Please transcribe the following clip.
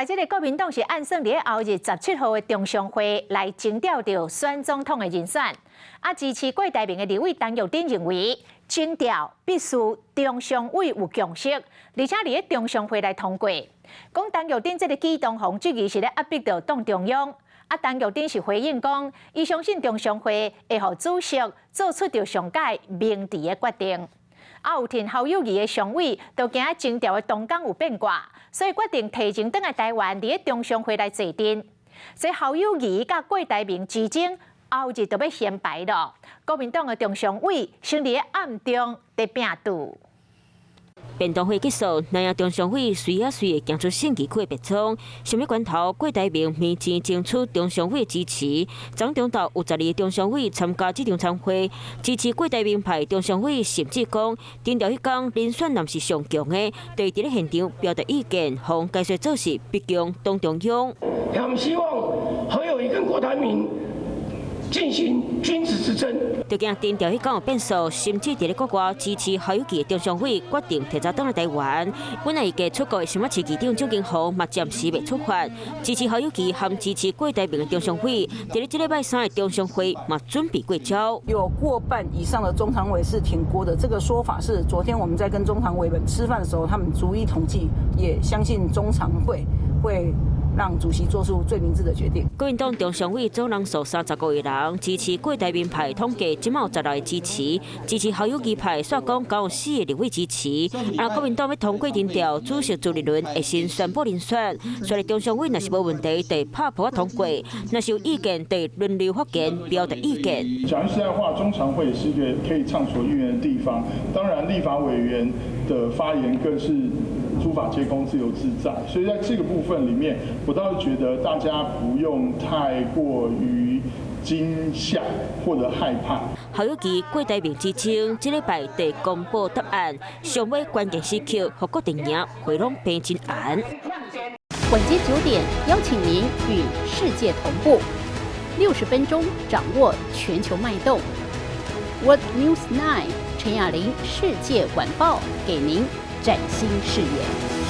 來，這个國民黨是按算佇咧後日17號的中常會來徵調著選總統的人選。啊，支持郭台銘的立委陳玉珍認為，徵調必須中常委有共識，而且佇咧中常會來通過。講陳玉珍這个舉動，予人質疑是咧壓迫著黨中央。啊，陳玉珍是回應講，伊相信中常會會予主席做出著上蓋明智的決定。啊，有挺侯友宜的常委，都驚徵調的當工有變卦，所以決定提前轉來台灣，佇咧中常會來坐鎮。所以侯友宜佮郭台銘之爭，後日就欲掀牌囉。國民黨的中常委先佇咧暗中佇拚鬥。便當會結束，南亞中常委隨仔隨會行出信義區的別莊。啥物關頭，郭台銘面前爭取中常委支持。昨中晝有12个中常委參加這場餐會，支持郭台銘派中常委甚至講，徵調彼工人選若毋是上強的，就會佇咧現場表達意見，予解說做是逼宮黨中央。我們希望侯友宜跟郭台銘進行君子之爭。就驚徵調彼工有變數，甚至佇咧國外支持侯友宜的中常委決定提早轉來台灣。本來預計出國的新北市市長蔣經和嘛暫時袂出發，支持侯友宜和支持郭台銘的中常委，佇咧這禮拜三的中常會嘛準備過招。有過半以上的中常委是挺郭的，這個說法是昨天我們在跟中常委們吃飯的時候，他們逐一統計，也相信中常會會讓主席做出最明智的決定。國民黨中常委總人數35個人支持郭台銘派，統計這馬有16個支持，支持侯友宜派，煞講閣有四个立委支持。啊，國民黨欲通過徵調，主席朱立倫會先宣布人選，所以中常委若是無問題，就拍噗仔通過；若是有意見，就輪流發言表達意見。講句實在話，中常會是一個可以暢所欲言的地方，當然立法委員的發言更是諸法皆空，自由自在。所以在這個部分裡面，我倒是覺得大家不用太過於驚嚇或者害怕。侯友宜、郭台銘之爭，這禮拜得公布答案，上尾關鍵時刻，予郭陣營回攏平真難。晚間9點，邀請您與世界同步，60分鐘掌握全球脈動。World News 9 陳雅玲世界晚報，給您嶄新視野。